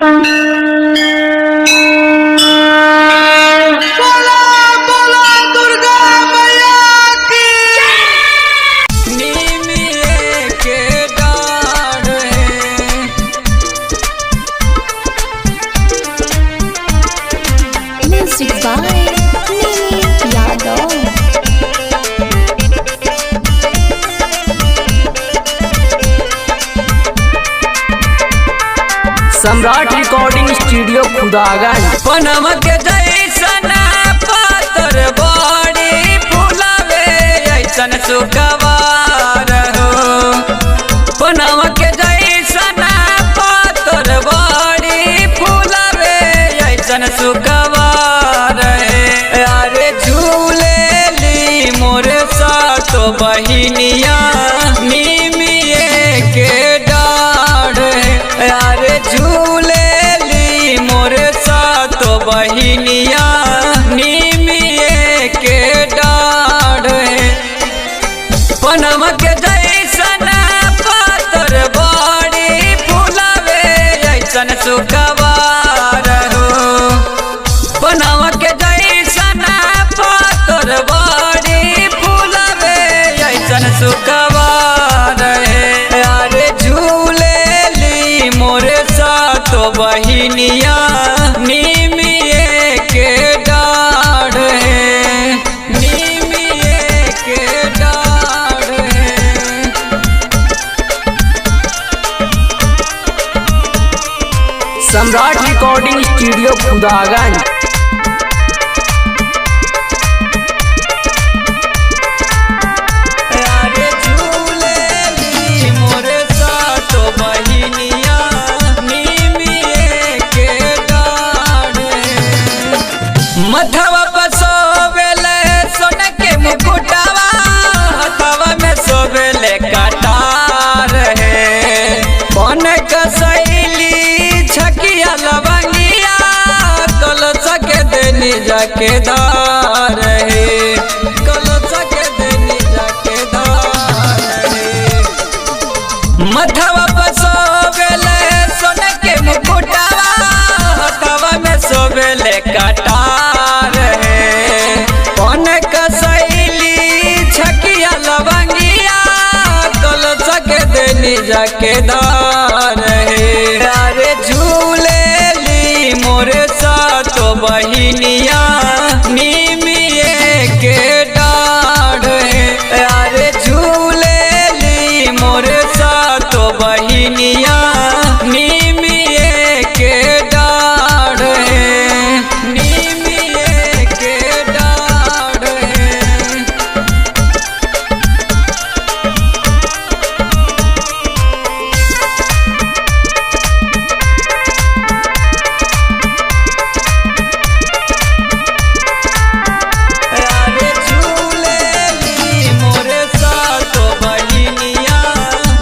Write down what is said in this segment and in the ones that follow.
बोला बोला दुर्गा मैया की। निमिये के डाढ़ है। Music by Mimi Yadav. Samrat recording studio Khudaganj. पनम के जैसन पातर बड़ी फुलावे ऐसन सुखवार हो। पनम के जैसन पातर बड़ी फुलावे ऐसन सुखवार हे। अरे झूले ली मोरे सात बहिनिया निमिये के डाढ़ हे। अरे झूले ली मोरे सात बहिनिया निमिये के डाढ़ हे। पनम के जैसन पातर बड़ी फुलावे ऐसन सुखवार हो। पनम के जैसन पातर बड़ी फुलावे ऐसन सुखवार हे। अरे झूले ली मोरे सात बहिनिया निमिये के डाढ़ हे। निमिये के डाढ़ हे। सम्राट रिकॉर्डिंग स्टूडियो खुदागंज। अरे झूले ली मोरे सात बहिनिया निमिये के डाढ़ हे। मथवा पर सोवेले सोन के मुकुटवा, हथवा में सोवेले कटार हे। बन कसैली छकिया लवंगिया, कलश के देनी जाके धार हे। कलश के देनी जाके धार हे। मथवा पर सोवेले सोन के मुकुटवा, हथवा में सोवेले कटार हे। कौन कसैली छकिया लवंगिया, कलश के देनी जाके धार हे। अरे झूले ली मोरे सात बहिनिया निमिये के डाढ़ हे। अरे झूले ली मोरे सात बहिनिया निमिये के डाढ़ हे। निमिये के डाढ़ हे। अरे झूले ली मोरे सात बहिनिया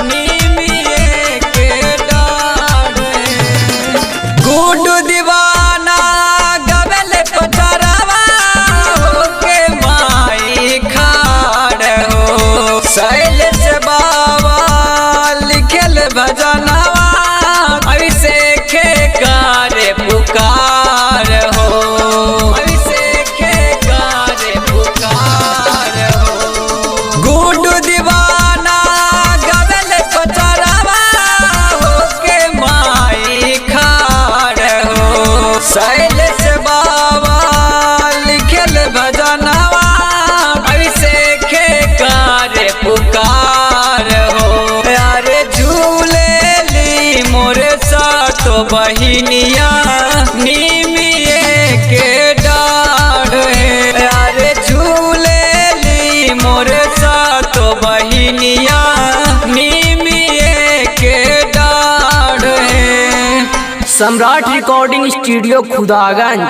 निमिये के डाढ़ हे। गुड्डू दीवाना गबल पचरवा होके माई खाड़ हो। शैल से बाबा लिखल भजनवा ऐसे खे कारे पुकार हो। ऐसे खे कारे पुकार हो। गुड्डू दीवाना गबल पचरवा होके माई खाड़ हो। शैल से बाबा लिखल भजनवा ऐसे खे कारे पुकार हो। अरे झूले ली मोरे सात बहिनिया निमिये के डाढ़ हे। अरे झूले ली मोरे सात बहिनिया निमिये के डाढ़ हे। सम्राट रिकॉर्डिंग स्टूडियो खुदागंज।